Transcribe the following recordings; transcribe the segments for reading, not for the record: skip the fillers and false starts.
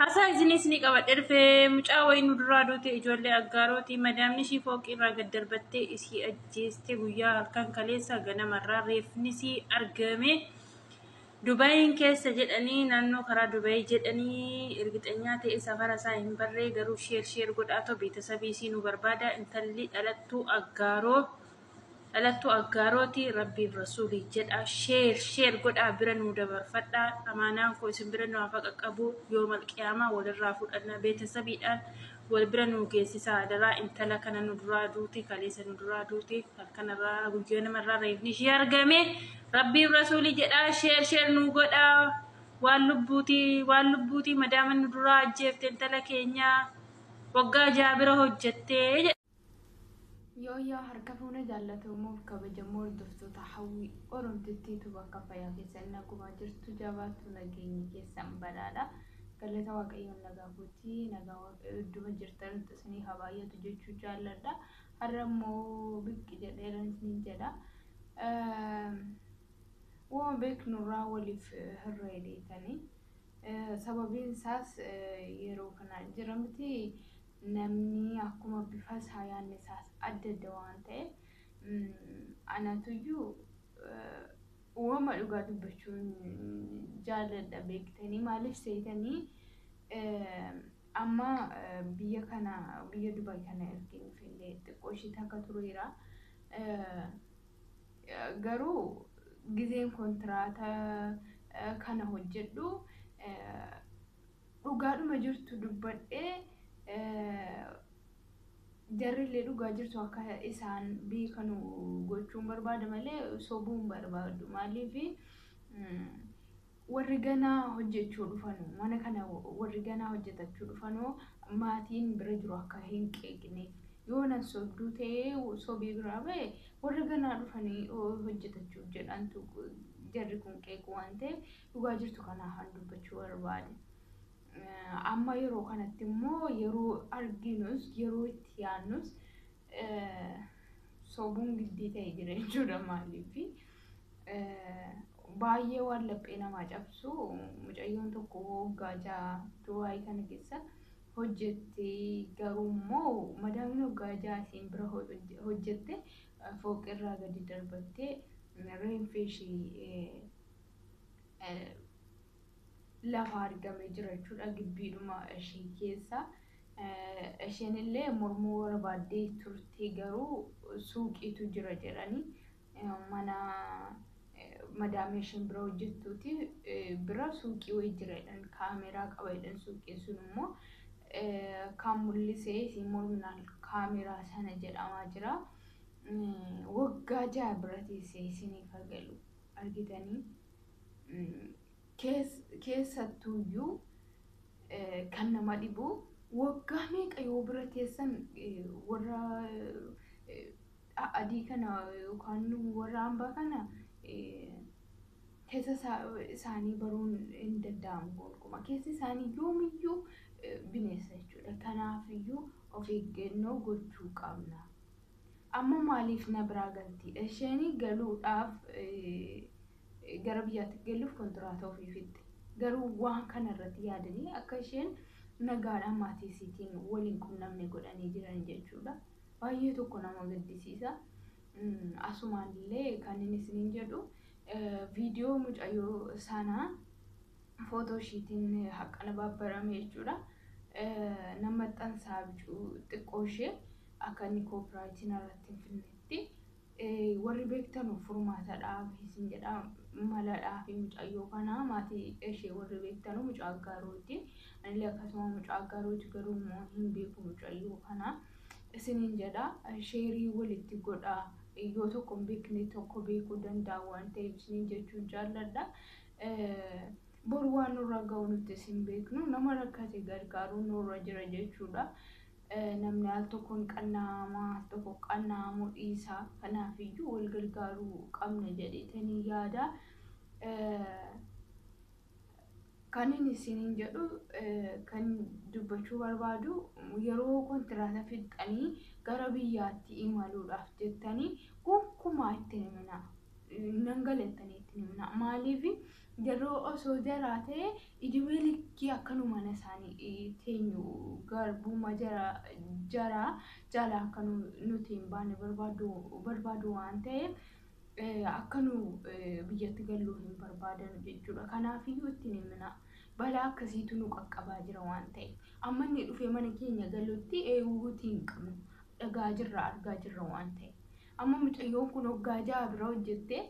Haasaa isinis ni qabadhe dhufee mucaa wayii nu duraa duute ijoollee aggaarooti. Madaamni ishii fooqii irraa gad darbattee isii ajjeeste guyyaa halkan kaleessa ganamarraa reefni isii argame. Dubayiin keessa jedhanii naannoo karaa Dubayii jedhanii ergixanyaa ta'e safara isaa hin barree garuu share share godhaatoo beetasabii isii nu barbaada. Intalli dhalattuu aggaaroo dhalattuu aggaarooti rabbiif rasuulii jedha share share godhaa bira nu dabarfadhaa amaanaan koo isin bira nu hafa qaqqabu yoo malqiyaamaa walirraa fudhanna beetasabiidhaan wal bira nu geessisaa adaraa intala kana nu duraa duute kaleessa nu duraa duute halkanarraa guyyaa namarraa reefni ishee argame rabbiif rasuulii jedhaa share share nu godhaa waan lubbuutii waan lubbuutii madaama nu duraa ajjeefte intala keenyaa waggaa 6 bira hojjettee jedha. Yooyyaa harka fuuna jaallatamuuf kabajamoo hordoftoota Hawwii Oromtittiitu bakka fayyaa keessan nagumaa jirtu jabaattu nageenyi keessan badhaadha. Galata Waaqayyoon nagaa kooti nagaa Waaqayyoo idduma jirtanitti isinii haa baay'atu jechuu jaalladha. Har'a immoo biqqi jedheera isiniin jedha. Uuma beeknurraa waliif hirree deetanii. Sababiin isaas yeroo kana jira miti namni akkuma bifa isaa yaadni isaas adda adda waan ta'eef anatuyyuu uumama dhugaa dubbachuun jaalladha beektanii maaliif seetanii amma biyya kana biyya Dubaay kana ergin dhufillee xiqqoo ishee takka tureera. Garuu gizeen kontiraata kana hojjedhu dhugaadhuma jirtu dubbadhee jarrillee dhugaa jirtu akka isaan beekanu gochuun barbaada malee sobuu hin barbaadu. Maaliif warri ganaa hojjechuu dhufanu mana kana warri ganaa hojjetachuu dhufanu maatiin bira jiru akka hin qeeqneef yoo nan sobduu ta'ee sobee biraa ba'e warri ganaa dhufanii hojjetachuuf jedhantu jarri kun qeequ waan ta'eef dhugaa jirtu kanaafan dubbachuu barbaade. Amma yeroo kanatti immoo yeroo arginus yeroo itti yaadnus sobuun giddii ta'e jira jechuudha maaliif baay'ee waan laphee namaa cabsu mucayyoon tokko waggaa 6 Dubaay kana keessa hojjette garuu immoo madaamiin waggaa 6 isiin bira hojjette fooqirraa gadi darbattee reenfi ishii lafa argamee jira jechuudha gibbiidhuma ishee keessa. Isheen illee mormuu barbaaddee turte garuu suuqiitu jira jedhanii mana madaamii isheen bira hojjettuuti bira suuqii wayii jira jedhan kaameeraa qaba jedhan suuqiin sun immoo kan mul'isee isiin morminaan kaameeraa sana jedhamaa jira. Waggaa 6 bira teessee isiniif hagalu argitanii. Keessattuuyyuu kan nama dhibu waggaa meeqa yoo bira teessan warra adii kana yookaan warra hambaa kana keessa isaanii baruun hin danda'amu gonkumaa. Keessi isaanii yoomiyyuu bineensa jechuudha. Kanaafiyyuu of eeggannoo gochuu qabna. Amma maaliif na biraa galtiidha? Isheen galuudhaaf gara biyyaatti galuuf kontiraata ofii fixxe. Garuu waan kana irratti yaadanii akka isheen nagaadhaan maatii isiitiin waliin qunnamne godhanii jiran jechuudha. Baay'ee tokko nama gaddisiisa. Asumaan illee kan inni isiniin jedhu viidiyoo mucayyoo sanaa footoo ishiitiin haqqana baabbarame jechuudha. Nama maxxansaa bicuu xiqqoo ishee akka inni koopiraayitiin irratti hin finnetti. Warri beektanu furmaata dhaafi isin jedha mala dhaafi mucayyoo kana maatii ishee warri beektanu mucaa aggaarooti. Anillee akkasuma mucaa aggaarooti garuu immoo hin beeku mucayyoo kana isiniin jedha sheerii walitti godha yoo tokko hin beekne tokko beekuu danda'a waan ta'eef isiniin jechuun jaalladha. Boru waan nurra ga'u nuti isin beeknu nama rakkate gargaaruun nurra jira jechuudha. Namni al tokkoon qannaa'ama, al tokko qannaa'amuu dhiisa. Kanaafiyyuu wal gargaaruu qabna jedheetanii yaada. Kan inni isiniin jedhu kan dubbachuu barbaadu yeroo kontiraata fixxanii gara biyyaatti imaluudhaaf jettanii gonkumaa itti hin himinaa. Nan gala jettanii itti hin himinaa. Maaliif Yeroo osoo jaraa ta'e idimee likkii akkanuma mana isaanii teenyu garbuma jaraa jala akka nuti hin baane barbaadu waan ta'eef akka nu biyyatti galluu hin barbaadan jechuudha. Kanaafiyyuu ittiin himina. Balaa akkasiitu nu qaqqabaa jira waan ta'eef. Amma inni dhufee mana keenya galutti eeguutii hin qabnu. Dhagaa jirra, argaa jirra waan ta'eef. Amma mucayyoon kun waggaa 6 bira hojjettee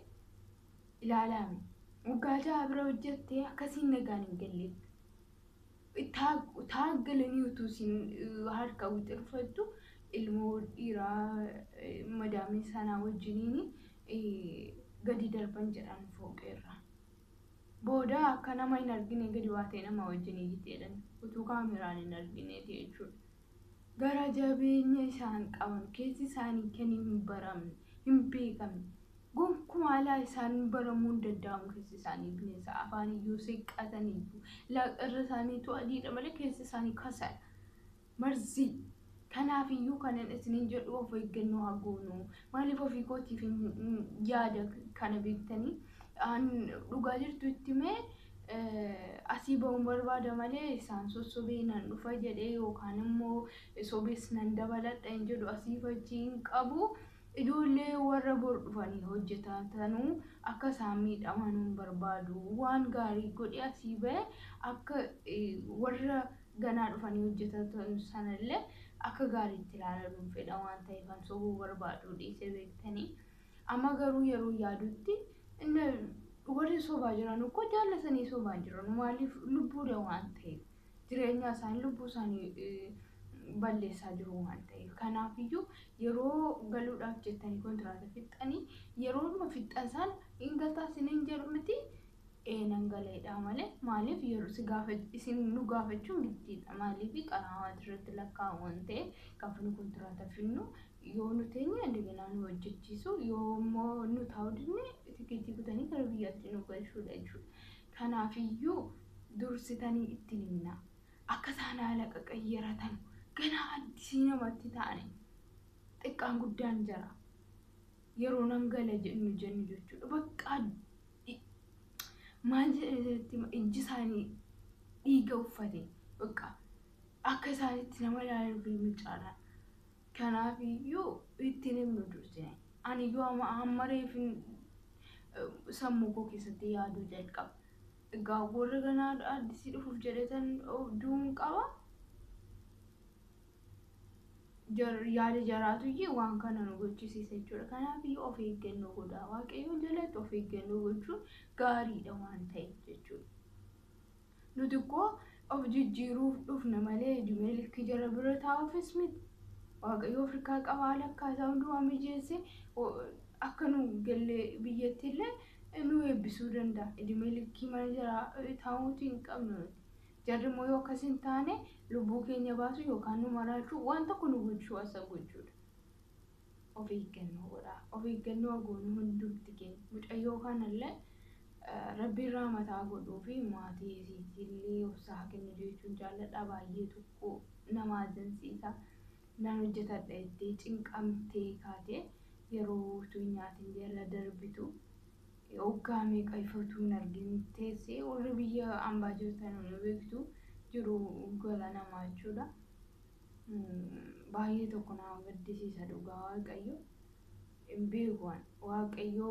ilaalaame. Waggaa 6 bira hojjettee akkasiin nagaan hin galleetti. Taaggalanii utuu isin harka wixirfattu ilmoo dhiiraa madaamii sanaa wajjiniin gadi darban jedhan fooqeerra. Booda akka nama hin argine gadi baatee nama wajjin iyyite jedhan utuu kaameraan hin argineeti jechuudha. Gara jabeenya isaan qaban keessi isaanii kan hin baramne hin beekamne gonkumaa alaa isaan baramuu hin danda'amu keessi isaanii bineensa afaan iyyuu seeqqatan iyyuu irra isaaniitu adiidha malee keessi isaanii kasadha. Marzii. Kanaaf iyyuu kanan isiniin jedhu of eeggannoo haa goonu. Maaliif ofii kootiif yaada kana beektanii dhugaa jirtu itti mee asii ba'uun barbaada malee isaan sossobee nan dhufa jedhee yookaan immoo sobees nan dabaladha hin jedhu asii fachi hin qabu. Ijoollee warra bor dhufanii hojjetanuu akka isaan miidhaman hin barbaadu. Waan gaarii godhee asii ba'e akka warra ganaa dhufanii hojjetan sanallee akka gaariitti ilaaluun fedha waan ta'eef kan sobuu barbaadu dhiisee beektanii. Amma garuu yeroo yaadutti warri sobaa jiran ukkoo jaallatanii sobaa jiran maaliif lubbuudha waan ta'eef jireenya isaanii lubbuu isaanii balleessaa jiru waan ta'eef. Kanaafiyyuu yeroo galuudhaaf jettanii kontiraata fixxanii yeroodhuma fixxan sana hin galtaa isiniin jedhu miti nan galeedha malee maaliif yeroo si gaafa isin nu gaafachuun giddiidha maaliif qaraamaa irratti lakkaa'u waan ta'eef gaafa nu kontiraata finnu yoo nu teenye indeganaa nu hojjechiisu yoo immoo nu taa'u dinne tikeetii kutanii gara biyyaatti nu galchuudha jechuudha. Kanaafiyyuu dursitanii ittiin himna. Akka isaan haala qaqayyaratan ganaa addisii namatti ta'ani xiqqaan guddaan jira. Yeroo nan gala jennu jechuudha. Bakka maal jedhanitti ijji isaanii dhiiga uffate bakka akka isaanitti nama ilaaluuf micaadha. Kanaafiyyuu ittiin himnu dursine. Ani iyyuu amma reefin sammuu koo keessatti yaaduu jalqaba. Egaa warra ganaa addisii dhufuuf jedhetan du'uun qaba. Yaada jaraatuyyee waan kana nu gochisiisa jechuudha. Kanaafiyyuu of eeggannoo godhaa. Waaqayyoon jalatti of eeggannoo gochuun gaariidha waan ta'eef jechuudha. Nuti immoo of jijjiiruuf dhufna malee ijumee likkii jara bira taa'uufis miti. Waaqayyo Afrikaa qabaa lakkaa isaa hundumaa mijeesse akka nu gallee biyyatti illee nu eebbisuu danda'a. Ijumee likkii mana jaraa taa'uutu hin qabnu nuti. Jarri immoo yoo akkas hin taane lubbuu keenya baasu yookaan nu maraachuu waan tokko nu gochuu asa gochuudha. Of eeggannoo godhaa. Of eeggannoo goonu hundumti keenya. Mucayyoo kanallee rabbiin rahmataa godhuu fi maatii isiitillee obsaa kennu jechuun jaalladha. Baay'ee tokko nama ajansiisa. Nan hojjetadha jettee cinqamtee kaatee yeroo utuu hin nyaatin jala darbitu hoggaa meeqa ifatu hin argin teessee warri biyya ambaa jirtan ni beektu jiru gola namaa jechuudha. Baay'ee tokko nama gaddisiisa dhugaa Waaqayyo. Hin beeku Waaqayyo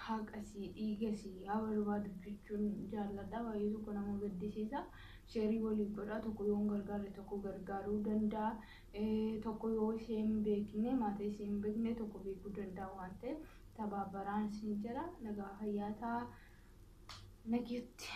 haqasii dhiigasii haa barbaadu jechuun jaalladha. Baay'ee tokko nama gaddisiisa. Sheerii walii godhaa tokko yoo hin gargaarre tokko gargaaruu danda'a. Tokko yoo ishee hin beekne maatii ishee hin beekne tokko beekuu danda'a waan ta'eef tabaabaraan isin jira nagaa fayyaa ta'a nageetti.